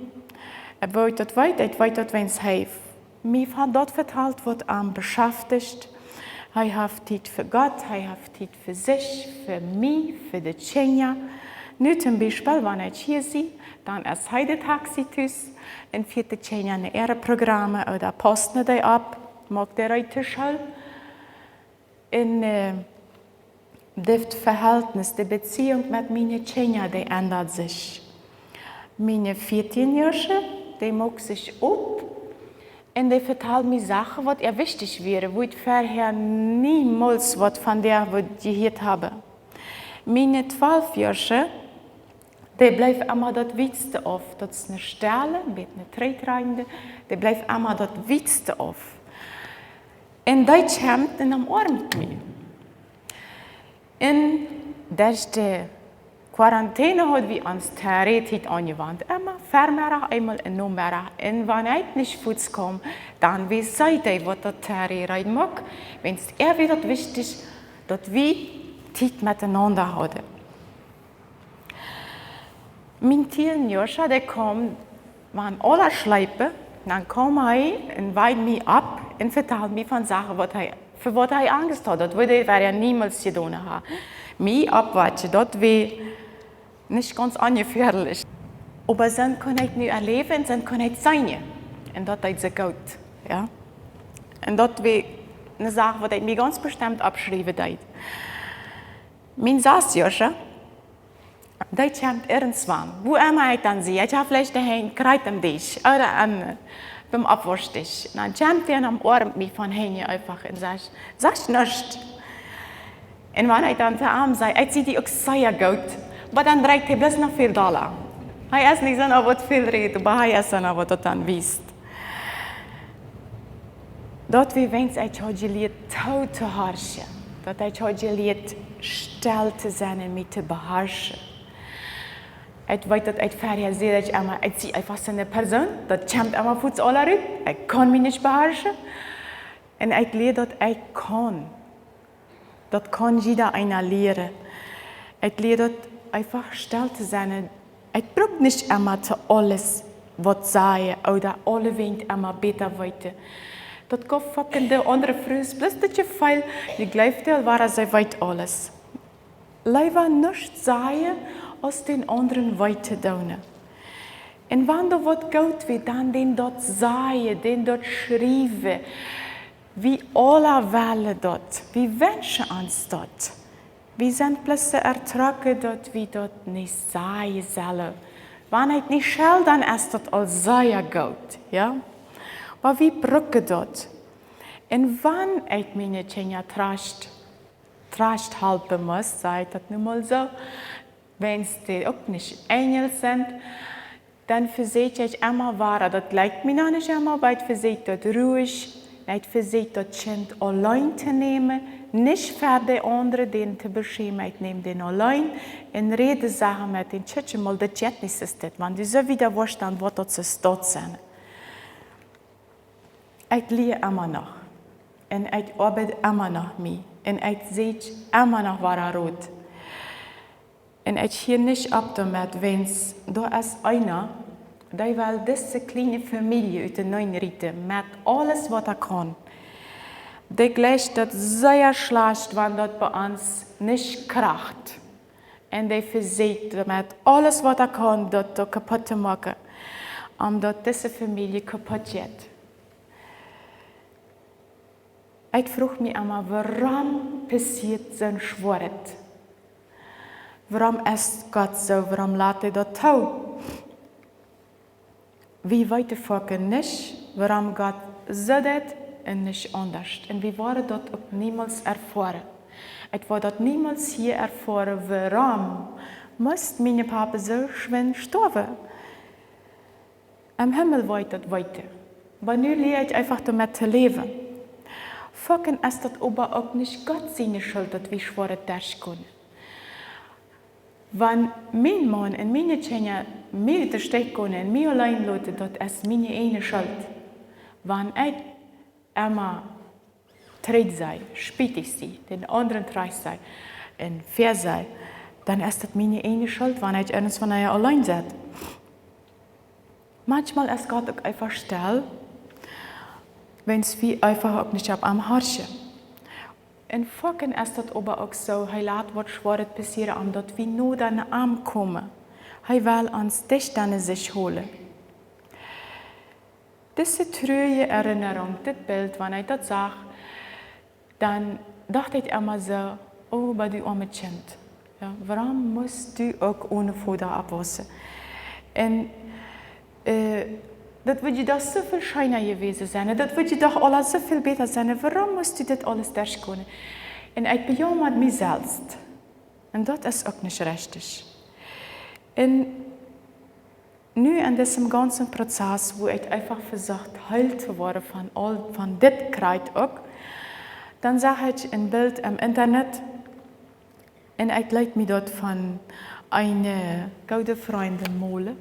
Oba ekj weet daut, ekj weet daut, wan hee mie von daut vetalt, waut am beschäftigt. Hee haft Tiet fa Gott, hee haft Tiet fa sikj, fa mie, fa de Kjinja. Nu toom Biespel, wan ekj hia sie, dan es hee de Taxi tus un fieet de Kjinja no äare Programme ooda paust no dee opp, moakt dee reed to School. Un, äh, daut Verhältnis, de Beziehung met miene Kjinja, dee endat sikj. Miene vieetienjoasche, dee moakt sikj opp un dee vetalt mie Sachen, waut äa wichtich wieren, woo ekj verhäa niemols waut von dee waut jehieet hab. Miene twalfjoasche, dee blift emma daut wietste auf. Daut es ne stelle, een bät ne trigjtrakjende, dee blift emma daut wietste auf. Un dee kjemt un omoarmt mie. Un derch de Quarantäne haud wie ons Teree-Tiet aunjewant. Emma Vemeddach eemol un Nomeddach. Un wan ekj nich fuaz kaum, dan wia see dee, waut daut Teree reed muak. Wiels äa wia daut wichtich, daut wie Tiet metenaunda hauden. Mien Tienjoascha, dee kaum, wan aule schleepen, dan kaum hee un weid mie opp un vetald mie von Sachen, waut hee, fa waut hee Angst haud. Daut wudd hee verhäa niemols jedonen haben. Mie oppwakjen, daut wia nich gaunz onjefäalich. Oba soo kaun ekj nu erläwen, soo kaun ekj sennen. Un daut deed soo goot, jo. Un daut wia ne Sach, waut ekj mie gaunz bestemt oppschriewen deed. Mien Sasjoascha, dee kjemt irjentwan. Wua emma ekj dan sie. Ekj hab veleicht de Henj krakjt aum Desch ooda aum, biem Oppwauschdesch. Dan kjemt hee un omoarmt mie von hinjen eefach un sajcht, sajcht nuscht. Un wan ekj dan to am saj, ekj sie die uk sea goot, oba dan drekjt hee bloos noch väl dolla. Hee es nich soona, waut väl rät, oba hee es soona, waut daut dan wiest. Daut wia, wiels ekj haud jelieet too to horchen. Daut ekj haud jelieet stell to sennen un mie to beharschen. Ekj weet daut ekj verhäa säd ekj emma, ekj sie eefach soone Persoon, daut kjemt emma fuaz aula rut. Ekj kaun mie nich beharschen. Un ekj lieed daut ekj kaun. Daut kaun jieda eena lieren. Ekj lieed daut eefach stell to sennen. Ekj bruck nich emma to aules waut sajen ooda aulewäajen emma bäta weeten. Daut gauf foaken de aundre Frues bloos daut Jefeel, dee jleeft aul wada, see weet aules. Leewa nuscht sajen, aus dän aundren wee to doonen. Un wan doa waut goot wia, dan dän daut sajen, dän daut schriewen. Wie aula wellen daut. Wie wenschen ons daut. Wie sent bloos soo ertrocken, daut wie daut nich sajen sellen. Wan ekj nich schell, dan es daut aul sea goot, jo? Oba wie brucken daut. Un wan ekj miene Kjinja trajcht, trajcht halpen mott, saj ekj daut nu mol soo, wiels dee uk nich Enjels sent, dan vesäkj ekj emma wada, daut jlikjt mie noch nich emma, oba ekj vesäkj daut ruhig, ekj vesäkj daut Kjint auleen to nämen, nich ver de aundre dän to beschämen, ekj näm dän auleen un räd de Sachen met dän. Kjikj mol, daut jeit nich soo, daut wan du soo wieda woascht, dan woat daut soo sennen. Ekj lia emma noch. Un ekj oabeit emma noch mea. Un ekj sieekj emma noch wada Rot. Un ekj hia nich opp doamet, wiels doa es eena, dee well dise kjliene Famielje uteneen rieten met aules, waut hee kaun. Dee jleicht daut sea schlajcht, wan daut bie ons nich kracht. Un dee vesieekjt doamet aules, waut hee kaun, daut doa kaputt to moaken, om daut dise Famielje kaputt jeit. Ekj fruach mie emma, wuarom passieet soon Schwoaret? Wuarom es Gott soo? Wuarom lat hee daut too? Wie weeten foaken nich, wuarom Gott soo deit un nich aundasch. Un wie woaren daut uk niemols erfoaren. Ekj woa daut niemols hia erfoaren, wuarom must mien Papa soo schwind stoawen. Em Himmel woa ekj daut weeten. Oba nu lia ekj eefach doamet to läwen. Foaken es daut oba uk nich Gott siene Schult, daut wie Schwoaret derchgonen. Wan mien Maun un miene Kjinja mie ut de Stich gonen un mie auleen loten, daut es miene eejne Schult. Wan ekj emma trigj sie, spietich sie, dän aundren trigj sie un fäa sie, dan es daut miene eejne Schult, wan ekj irjentwanea auleen sie. Maunchmol es Gott uk eefach stell, wiels wie eefach uk nich opp am horchen. Un foaken es daut oba uk soo, hee lat waut Schwoaret passieren, om daut wie noda aun am komen. Hee well ons dichta aun sikj holen. Dise truarje Erinnerung, dit Bilt, wan ekj daut sach, dan docht ekj emma soo: "O, oba du oamet Kjint. Jo, wuarom must du uk one Voda oppwaussen? Un, äh, daut wudd je doch soo väl scheena jewast sennen. Daut wudd je doch aules soo väl bäta sennen. Wuarom must du dit aules derchgonen?" Un ekj bejaumad mie selfst. Un daut es uk nich rechtich. Un nu en disem gaunzen Prozess, wua ekj eefach vesocht, heil to woaren von aul, von dit Kjrieet uk, dan sach ekj een Bilt em Internet un ekj leet mie daut von eene goode Frindin molen.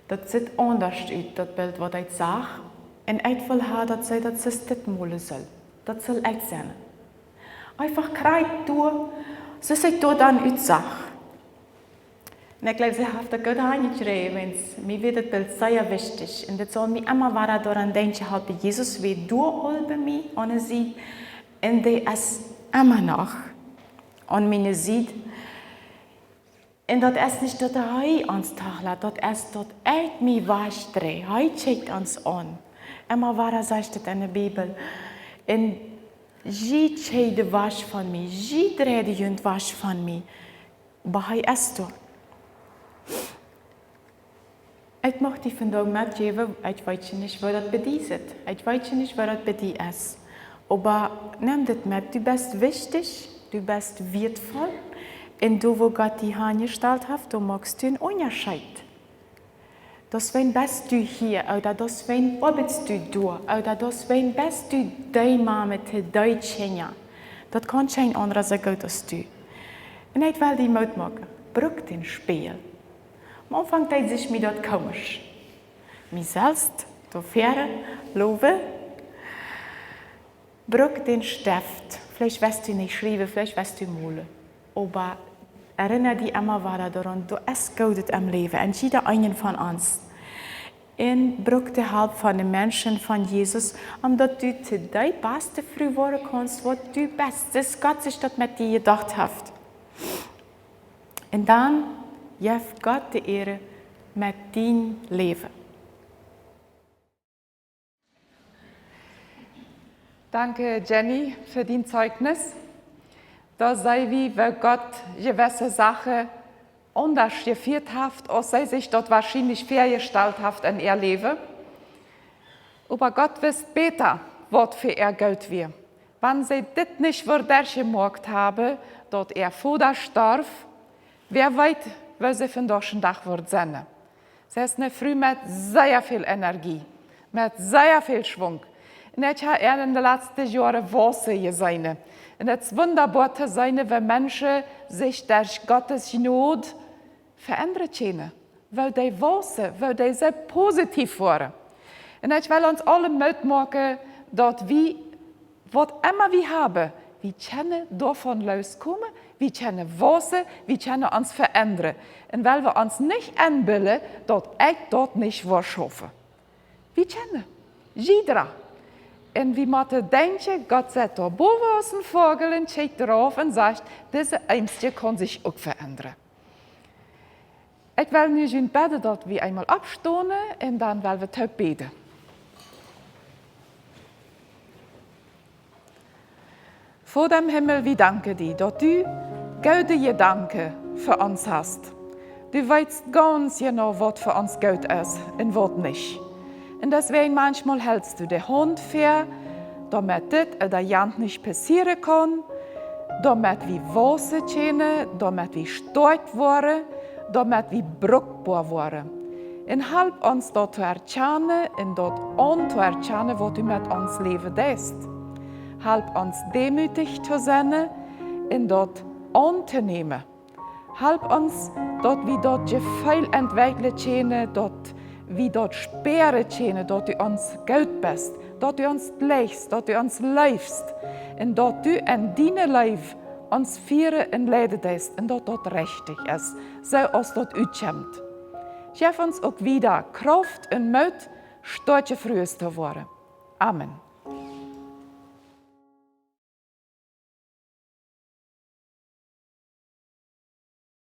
Daut sitt aundasch ut, daut Bilt, waut ekj sach. Un ekj wull ha, daut see daut soo dit molen sull. Daut sull ekj sennen. Eefach krakjt doa, soo aus ekj doa dan utsach. Un ekj jleew, see haft daut goot aunjekjräajen, wiels mie wia daut Bilt sea wichtich. Un daut saul mie emma wada doaraun denkjen halpen, Jesus wia doa aul bie mie aun de Sied. Un dee es emma noch aun miene Sied. Un daut es nich, daut hee ons toolat, daut es, daut ekj mie wajchdrei. Hee kjikjt ons aun. Emma wada sajcht et en de Bibel. Un jie kjikjen wajch von mie, jie dreien junt wajch von mie. Oba hee es doa. Ekj mucht die vondoag metjäwen, ekj weet je nich, woo daut bie die sitt. Ekj weet je nich, woo daut bie die es. Oba nem dit met, du best wichtich, du best wieetvoll. Un doa, wua Gott die hanjestalt haft, doa moakst du een Unjascheet. Deswäajen best du hia, ooda deswäajen oabeitst du doa, ooda deswäajen best du dee Mame to dee Kjinja. Daut kaun kjeen aundra soo goot aus du. Un ekj well die Moot moaken. Bruk dän Spieejel. Aum Aunfank deed sikj mie daut komisch. Mie selfst, doa väaren, lowen. Bruk dän Steft. Veleicht west du nich schriewen, veleicht west du molen. Oba erinna die emma wada doaraun, doa es Goodet em Läwen, en jieda eenen von ons. Un bruk de Help von de Menschen von Jesus, om daut du to dee baste Fru woaren kaust, waut du best, soo aus Gott sikj daut met die jedocht haft. Un dan jeff Gott de Ea met dien Läwen. Danke, Jenny, fa dien Zeugnis. Doa see wie, woo Gott jewesse Sachen aundasch jefieet haft, aus see sikj daut woarschienlich väajestalt haft en äa Läwen. Oba Gott wist bäta, waut fa äa goot wia. Wan see dit nich wudd derchjemoakt haben, daut äa Voda storf, wäa weet, woo see vondoag dän Dach wudd sennen. See es eene Fru met sea väl Energie, met sea väl Schwung. Un ekj hab äa en de latste Joaren wausen jeseenen. Un et es wundaboa to seenen, woo Menschen sikj derch Gottes Jnod veendren kjennen. Woo dee wausen, woo dee soo positiv woaren. Un ekj well ons aule Moot moaken, daut wie, waut emma wie haben, wie kjennen doavon loskomen, wie kjennen wausen, wie kjennen ons veendren. Un well wie ons nich enbillen, daut ekj daut nich woa schaufen. Wie kjennen. Jiedra. Un wie motten denkjen, Gott sett doa bowen aus een Vogel un kjikjt doarauf un sajcht: "Dise Eemskje kaun sikj uk veendren." Ekj well nu sien bäden, daut wie eemol oppstonen un dan well wie toop bäden. Voda em Himmel, wie danken die, daut du goode Jedanken fa ons hast. Du weetst gaunz jeneiw, waut fa ons goot es un waut nich. Un deswäajen maunchmol helst du de Haunt väa, doamet dit ooda jant nich passieren kaun, doamet wie wausen kjennen, doamet wie stoakj woaren, doamet wie brukboa woaren. Un halp ons daut to erkjanen un daut auntoerkjanen, waut du met ons Läwen deist. Halp ons deemootich to sennen un daut auntonämen. Halp ons, daut wie daut Jefeel entwekjlen kjennen, daut wie daut spieren kjennen, daut du ons goot best, daut du ons jleichst, daut du ons leefst, un daut du en diene Leew ons fieren un leiden deist, un daut daut rechtich es, soo aus daut utkjemt. Jeff ons uk wieda Krauft un Moot, stoakje Frues to woaren. Amen.